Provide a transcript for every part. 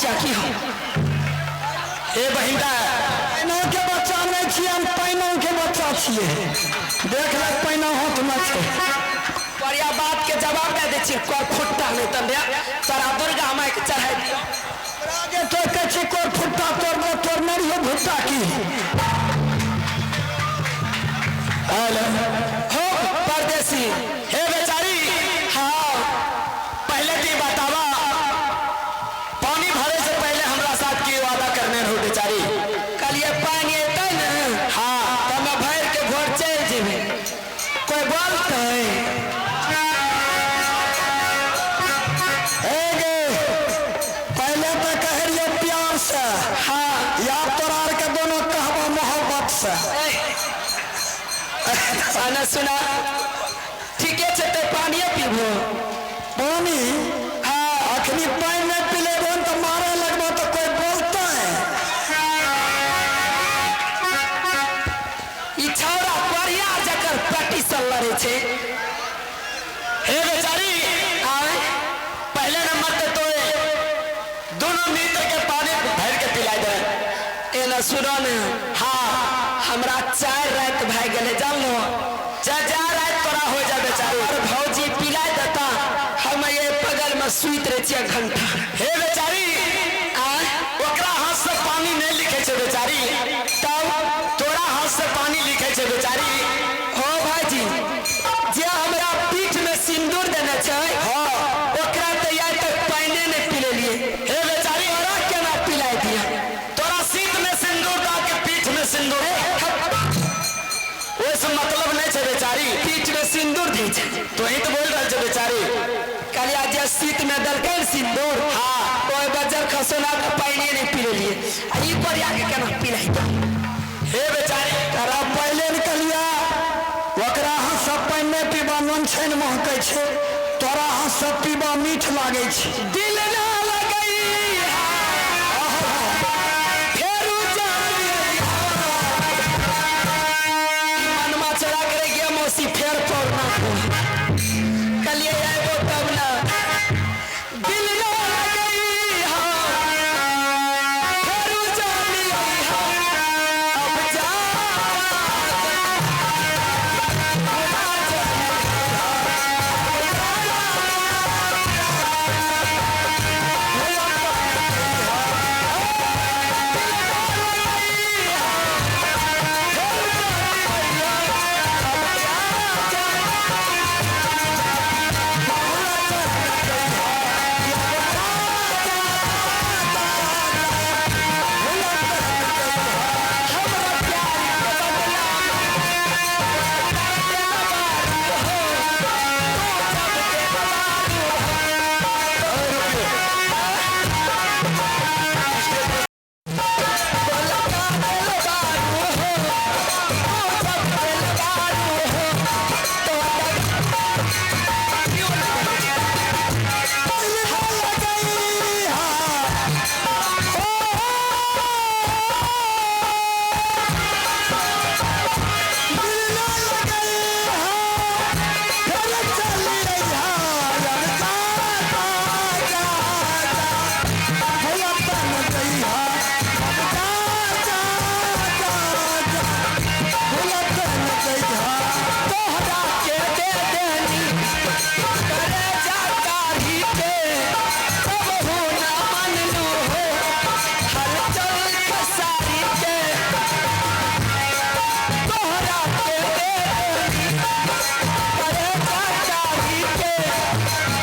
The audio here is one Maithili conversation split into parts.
छिया की हो? हे बहिंदा, पैना के बच्चा नहीं छियै हम, पैना के बच्चा छियै। देख ले पैना हाथमे छै। बढ़िया बात के जवाब दे दै छियै, कोर फुट्टा नहि तऽ दे तोरा दुर्गा माय के चढ़ाइ दियौ। तोरा जे तोर कहै छियै कोर फुट्टा तोर दे, तोर नहि रहियौ भुट्टा की। हेलो हो परदेसी। हे बेचारी। हाँ। पहले तो बतावा, पानी भरे से पहले हमरा साथ की वादा करने रहो बेचारी? कहलिए पानी एतै ने, हाँ, तऽ हमे भरि के घर चलि जेबै। कोइ बोलतै? हे गे, पहले तऽ कहै रहियै प्यार से। हाँ। या तोरा आरके दोनों कहबा मोहब्बत से। सुना सुना, ठीके छै, तऽ पानिए पीबो। पानी? हाँ। अखनी पानि नहि पिलेबो तऽ मारे लगबो तऽ कोइ बोलतै? ई छौड़ा बढ़िया जकर प्रैक्टिस लड़ै छै। हे बेचारी। आय। पहले नंबर पे तो दोनों मित्र के पानी भर के पिलाई दे। एना सुनो ने। हाँ। हमरा 4 राति भए गेलै, जानलो? जा जा राति तोरा हो जा बेचारी। और भौजी पिला देता, हम ये बगल में सुति रहै छियै घंटा। हे बेचारी। आय। ओकरा हाथ से पानी नहीं लिखे छै बेचारी। तब? तोरा हाथ से पानी लिखे छै बेचारी। हो भाईजी, जे हमरा पीठ में सिंदूर देने छै, हाँ, ओकरा तऽ आइ तक पानिए नहि पिलेलियै। हे बेचारी। तोरा केना पिलाइ दिया? तोरा सीत में सिंदूर दा के पीठ में सिंदूर, ओहिसे मतलब नहीं छै बेचारी। पीठ में सिंदूर दै छै? तो ही तो बोल रहल छै बेचारी। कहलियै जे शीत में देलकै ने सिंदूर, हाँ, ओहि बजर खसोना के पानिए नहि पिलेलियै, आ ई कोरिया के केना पिलाइ दिया? हे बेचारी। तोरा पहिले निकलिया ओकरा हाथ से पानि नहि पीबा मन छैन महकै छै, तोरा हाथ से पीबा मीठ लागै छै। दिल ना लगई फेरू जानी, मनमा चढ़ा के रह गया मौसी, फेर पौरना कलिए आबो तब ना। दिल ना लगई फेरू जानी, अब जा। तोहरा के दे देनी करे जाकारी के, तब हो ना मनलू हो हलचल खेसारी के। तोहरा के दे देनी करे जाकारी के,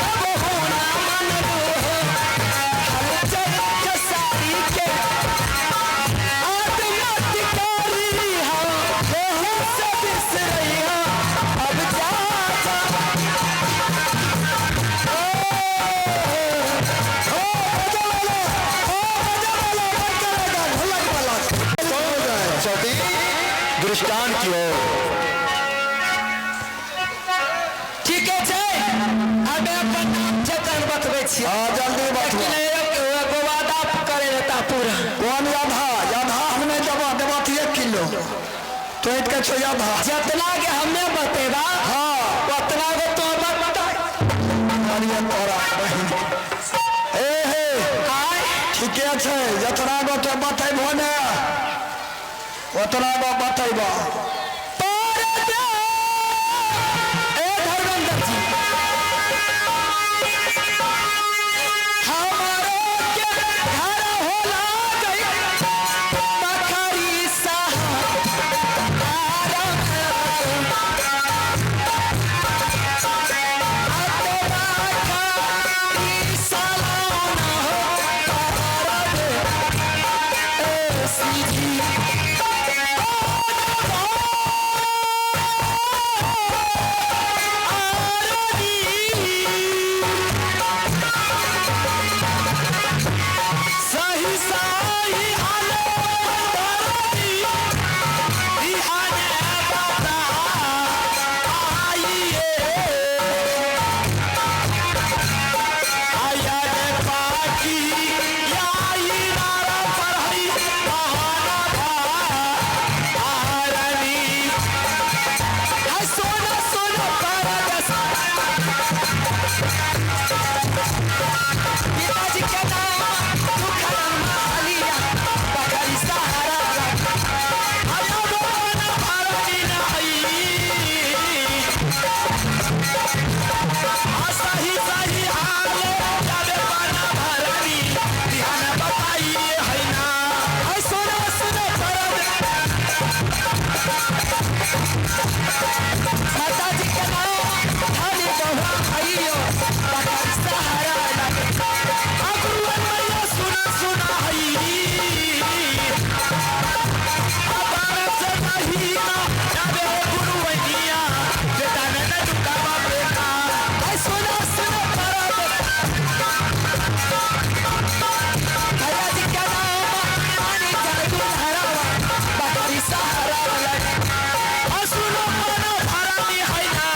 तब हो ना मनलू हो हलचल खेसारी के। आत्महत्या करी हो हमसे बिसरैया, अब जा जा। चौथी दृष्टांत की ओर। ठीके छै, हमे अपन नाम ठेकान बतबै छियै। हाँ, जल्दी बतबू। लेकिन एगो वादा करे रहता पूरा। कोन आधा? आधा हम नहि देबा, देबा तऽ 1 किलो तो के छौ आधा। जितना के हमे बतेबा, हाँ, उतना गो तो बता। अरे तोरा बहिन, हे हे। आय। ठीके। ठीके छै, जतना गो तो बतेबो ने ओतना गो बतेबो। ए धर्मेंद्र जी, हमारो के घर होला गई बखरी सहारा। बखरी सलाना हो परदेसी जी। सही सही हाल है सोना सोना परदेस। पिताजी के नाम दुखन मालिया बकरी सहारा। सही सही हाल जाबे पाना भरनी ध्यान बताइए है ना। है सोना सोना परदेस। माताजी के नाम धनी बहुआ भैयो बकरी सहारा। अगुवन मैया सुना सुना हई अबार से नहीं ना जाबे गुरुवनिया बेटा ने न झुकावा बेटा। है सोना सोना परदेस। भैया जी के नाम पानी जादू हरावा बकरी सहारा। आ सुनो पाना भरनी है ना।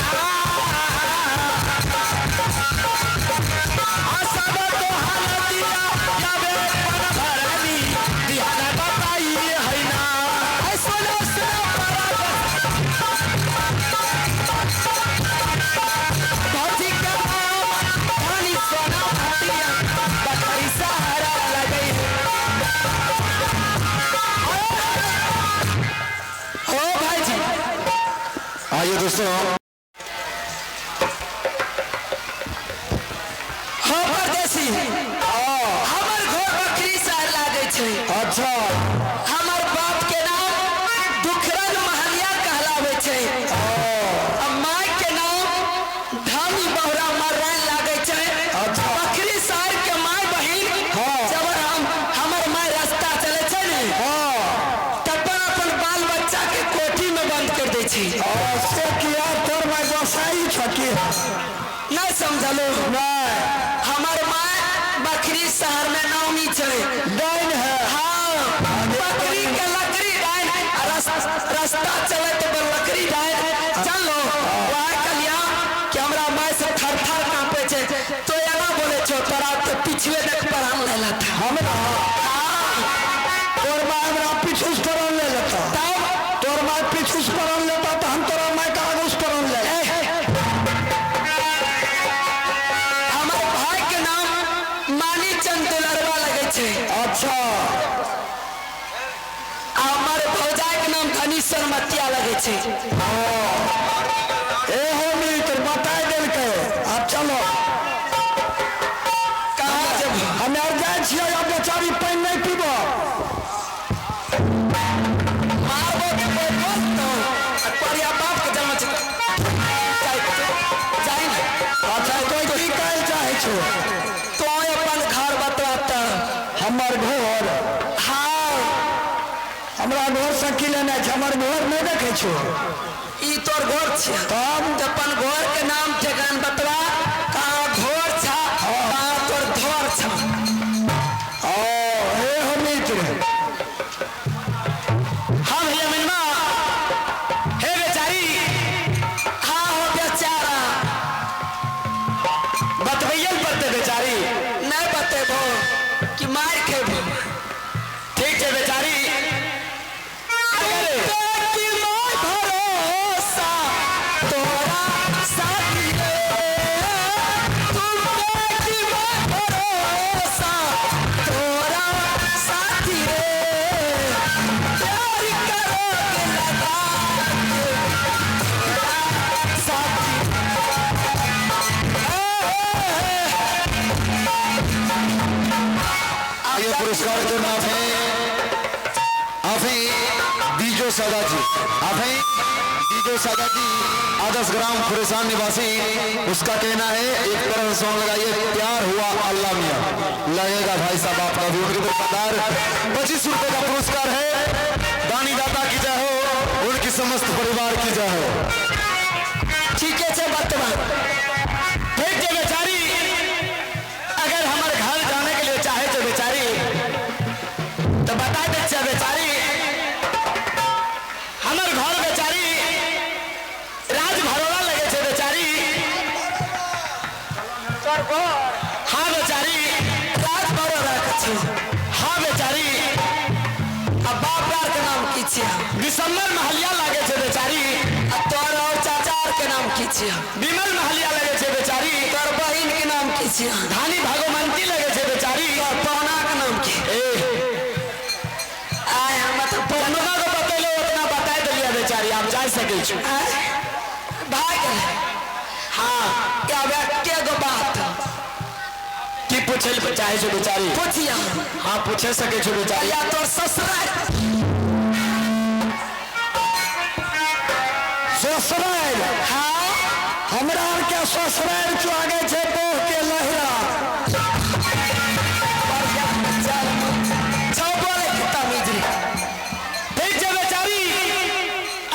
आ सब तो हालतिया जाबे पाना भरनी ध्यान बताइए है ना। है सोना सोना परदेस। भौजी के नाम धनी सोना भाटिया बकरी सहारा लगई है। हो भाईजी। आइए दोस्तों। हो परदेसी, हमर घर बकरी शहर लागै छै। अच्छा। हमर बाप के नाम दुखरन महलिया कहलाबै छै आ माय के नाम धनी बहुरा मर्रान लागै छै। अच्छा। बकरी शहर के माय बहिन जब हम हमर माय रास्ता चलै छै ने तब अपन बाल बच्चा के कोठी में बंद कर दै छै। और से किया तोर माय गोसाई छकी? नहीं समझलो? नहीं। हमर माय बकरी शहर में नौनी छै। डाइन है। हाँ, बकरी के लकड़ी डाइन आ रास्ता चलत पर लकड़ी डाइन चलो वह कलिया कि हमरा माय से थर थर कांपे छै तो एना बोले छो तोरा तो पिछुए देख पर हम लेला था। हमरा तोर माय हमरा पीछू से परान ले लेता? तब तोर माय पीछू से परान लेता तो हम तोरा माय के आगू से परान ले। हमर भाई के नाम मानी चंद दुलरवा लगे छै। अच्छा। आ हमर भौजाई के नाम धनीश्वर मतिया लगे छै। ए हो मित्र, बता देलकै, आब चलो। कहाँ जब हम आर जाइ छियै, आब बेचारी पानि नहि पीबो। मारबो के बोलबो तो परिया बाप के जन्म छै जाय जाय ना। अच्छा, तो की कहै चाहै छौ? तो अपन घर बतवा त। हमर घर? हाँ। हमरा घर से की लेनाइ छै? हमर घर नहि देखै छौ? ई तोर घर छै? तब? तऽ अपन घर के नाम ठेकान बतवा, कहाँ घर छा, कहाँ तोर धर छा। ओ हे हो मित्र। हाँ भैया मिनमा, हे बेचारी। हाँ हो बेचारा। बतबैयल पड़ते बेचारी। नहीं बतेबो कि मार खेबो? ठीक है बेचारी। कि माय भरोसा तोरा साथी रे। सादा जी। आप हैं डीजो सादा जी, आदर्श ग्राम खुरेसान निवासी। उसका कहना है एक तरह सॉन्ग लगाइए, प्यार हुआ अल्लाह मियाँ। लगेगा भाई साहब आपका भी। उनके तरफदार 25 रुपए का पुरस्कार है। दानी दाता की जय हो, उनकी समस्त परिवार की जय हो। ठीक है वर्तमान ठीक है बेचारी, अगर हमारे घर जाने के लिए चाहे तो बेचारी तो बता दे बेचारी, हमार घर बेचारी राज भरोड़ा लगे छे बेचारी। हाँ बेचारी राज भरोड़ा के छे। हाँ बेचारी। आ बाप यार के नाम की छे? दिसंबर महलिया लागे छे बेचारी। आ तोर और चाचा के नाम की छे? विमल महलिया लगे छे बेचारी। तोर बहिन के नाम की छे? धानी भगवंती लगे छे बेचारी। तोर पहुना के नाम की? ए आय हम तो पहुना को बतेलो उतना बता दिलिया बेचारी, आप जा सके छु। भाग गेलै। हाँ क्या के गो बात की पूछे ले चाहे छो बेचारी? पूछिया। हाँ पूछे सके छो बेचारी। या तोर ससुराल? ससुराल? हाँ। हमरा आर के ससुराल चुआगे छे बोह के लहरा। छौ बोले के तमीज रे। ठीक है बेचारी,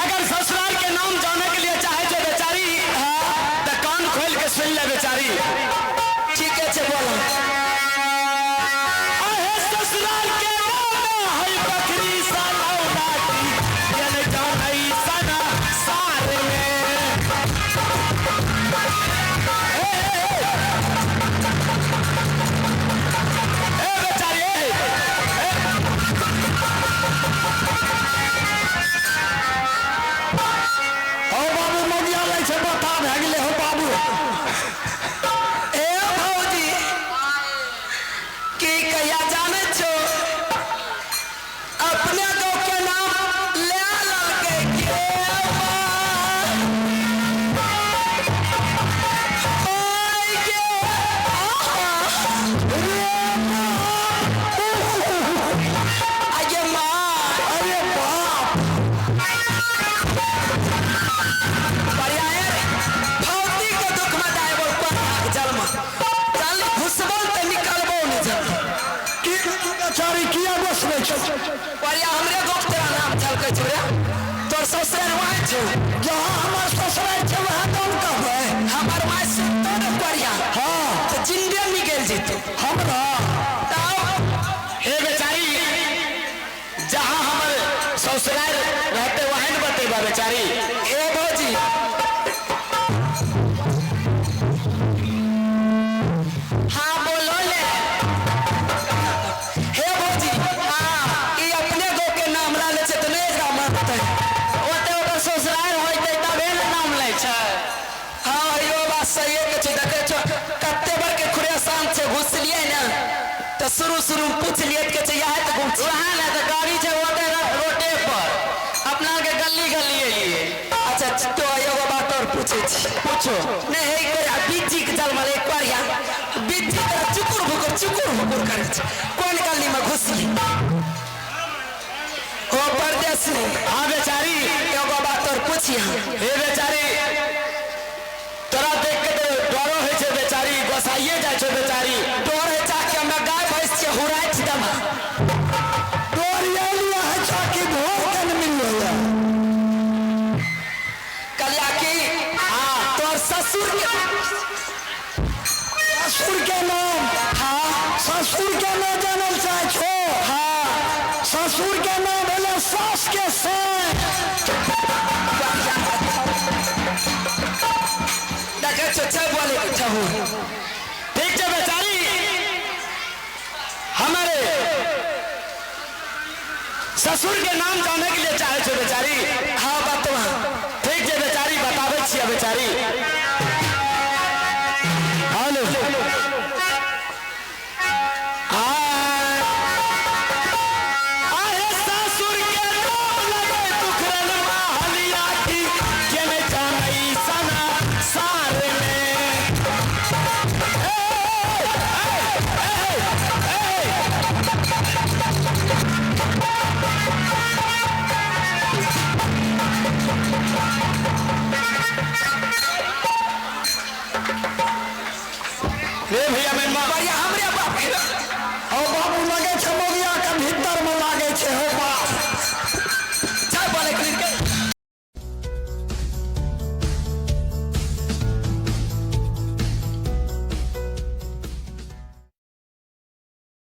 अगर ससुराल के नाम जाने के लिए चाहे छो बेचारी, हाँ तो कान खोल के सुन ले बेचारी। ठीक है छे बोला। अहे ससुराल के नाम है बकरी सलौना की, ये जानई सना सार में। ए, ए, ए बेचारी, ए, ए। हो बाबू मगिया लै छे बता भए गेलै हो बाबू। ए भौजी की कहिया जाने छो अपने गाँव के नाम ले ललकै के बा। ओय गे, आहा। आगे माँ। अरे बाप। बढ़िया है। भौजी के दुख में दायबो पर जलमा चल घुसबो त निकलबो नहीं जल। की बेचारी किया बसबै छो? बढ़िया हमरे गोप तेरा नाम झलकै छौ रे। तोर ससुराल वहाँ छौ। जहाँ हमर ससुराल छै वहाँ नाम कहबै। हमर माय सुनतो ने बढ़िया। हाँ। तो जिंदे निकल जेतो हमरा। तब हे बेचारी, जहाँ हमर ससुराल रहते वहीं न बतेबा बेचारी। ए भौजी हाँ बोलो ले। हे भौजी हाँ ई अपने गो के नाम ला ले छै तऽ नहि एकरा मानतै। ओते ओकर ससुराल होइते तबे ने नाम लै छै। हाँ यो बात सही के छै। देखै छौ कते बार के खुरेसान छै, घुसलियै ने तऽ शुरू शुरू में पूछलियै तऽ कहै छै इएह तऽ घुम वहाँ ने तऽ गाड़ी छै ओते रोडे पर, अपना के गली गली एलियै। अच्छा तो एगो बात और पूछै छी। पूछो। नहीं हे कर बिज्जी के जलमल एक बार या बिज्जी के चुकुर भुकुर करै छै, कोन गली में घुसली ओ परदेसी? हाँ बेचारी। एगो बात और पूछिया। हे बेचारी, तोरा देख के तो डरो होइ छै बेचारी, गोसाइए जाइ छै बेचारी। डर है चाके हमरा गाय भैंस के हुराइ छी दमा। तोर एलिया है चाकी भोर के न मिललै। कलिया की हाँ तोर ससुर के ससुर के नाम? हाँ। ससुर के नाम जानल चाहे छो? हाँ। ससुर के नाम भेलै सास के सास। देखै छौ छै बोले के छहु। ठीक छै बेचारी, हमारे ससुर के नाम जाने के लिए चाहे छो बेचारी। हाँ बतवा। ठीक छै बेचारी, बताबै छियै बेचारी। हेलो। आहे ससुर के नाम लगे दुखरन महलिया की, के ने जानई सना सार में। ए, ए, ए, ए, ए। रे भैया मेनमा बढ़िया हमरे बाप ओ बाबू लगे छै मोगिया के भीतर में लागे छै हो।